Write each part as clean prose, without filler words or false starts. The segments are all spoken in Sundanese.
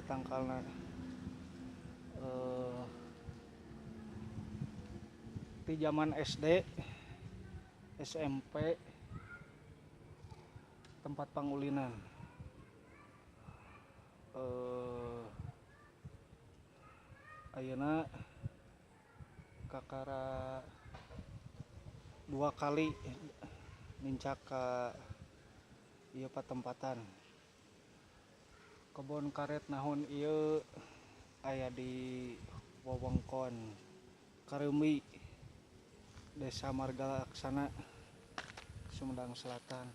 Tangkalna di zaman SD, SMP, tempat pangulinan. Ayeuna kakara 2 kali nincak ka ieu patempatan. Kebon karet nahun ieu aya di wewengkon Kareumbi, Desa Marga Laksana, Sumedang Selatan.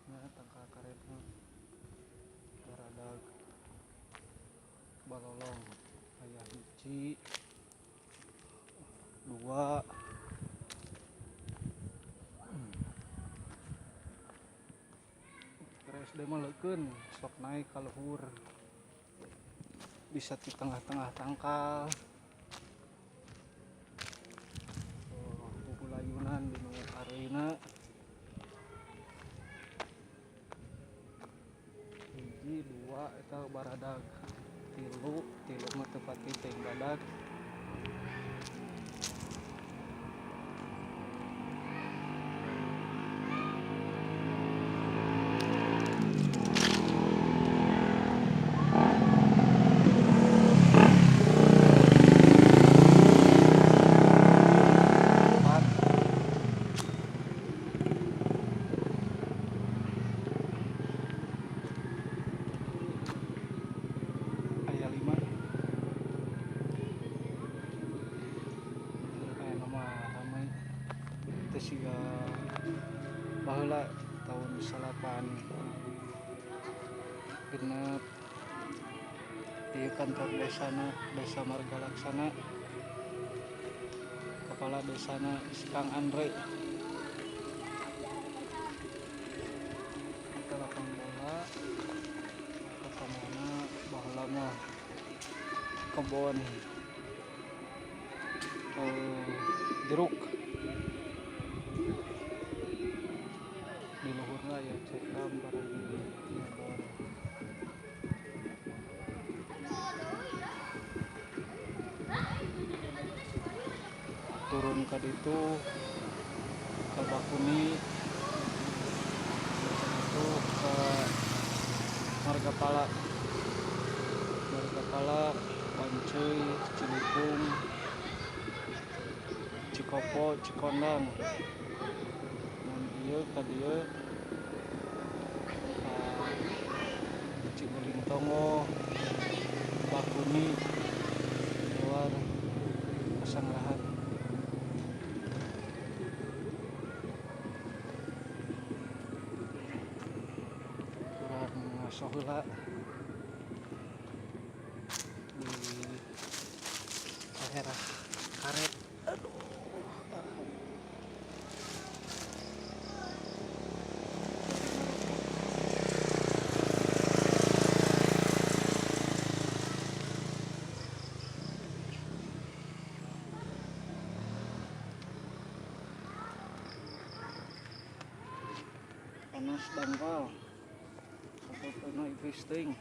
Nah, tangkal karetna baradag balolong, aya hiji, 2, SD mah leukeun, sok naik ka luhur, bisa di tengah-tengah tangkal. Oh, bubulayunan di nu areuna. Hiji, 2, eta baradag, 3, 3 mah teu pati teuing badag. Baheula tahun salapan genep di kantor desana, Desa Marga Laksana, kepala desana Kang Andre. Kita lapang bola ketemuna baheula mah kebon jeruk. Di luhurna ya cekam barang ngebor. Turun ka ditu ka Bakuni, itu ke Margapala, Margapala, Banceuy, Cilikung, Cikopo, Cikondang. Mun ieu ka dieu ka Ciguling Tongo, Bakuni, luar Pesangrahan. Kurang ngaso heula di daerah karet. Aduh. Panas dangkal, atau iblis ting.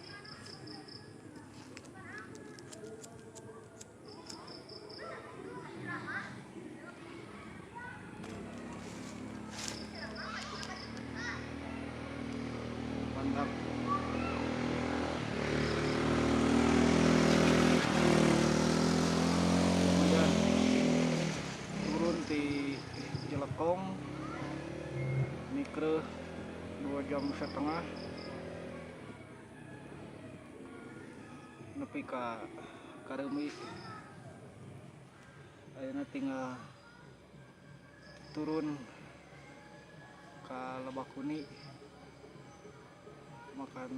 Mantap. Kemudian turun di Jelekong, mikreh 2 jam setengah nepi ka Kareumbi. Ayeuna tinggal turun ka Lebakuni, makan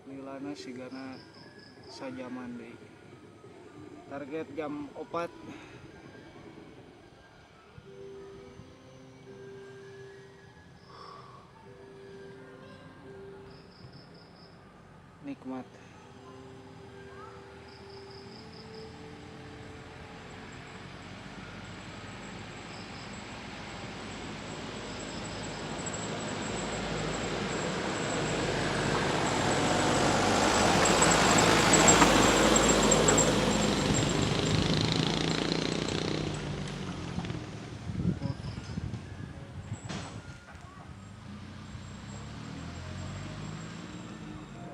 lilana sigana sajaman deui. Target jam 4. Nikmat.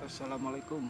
Assalamualaikum.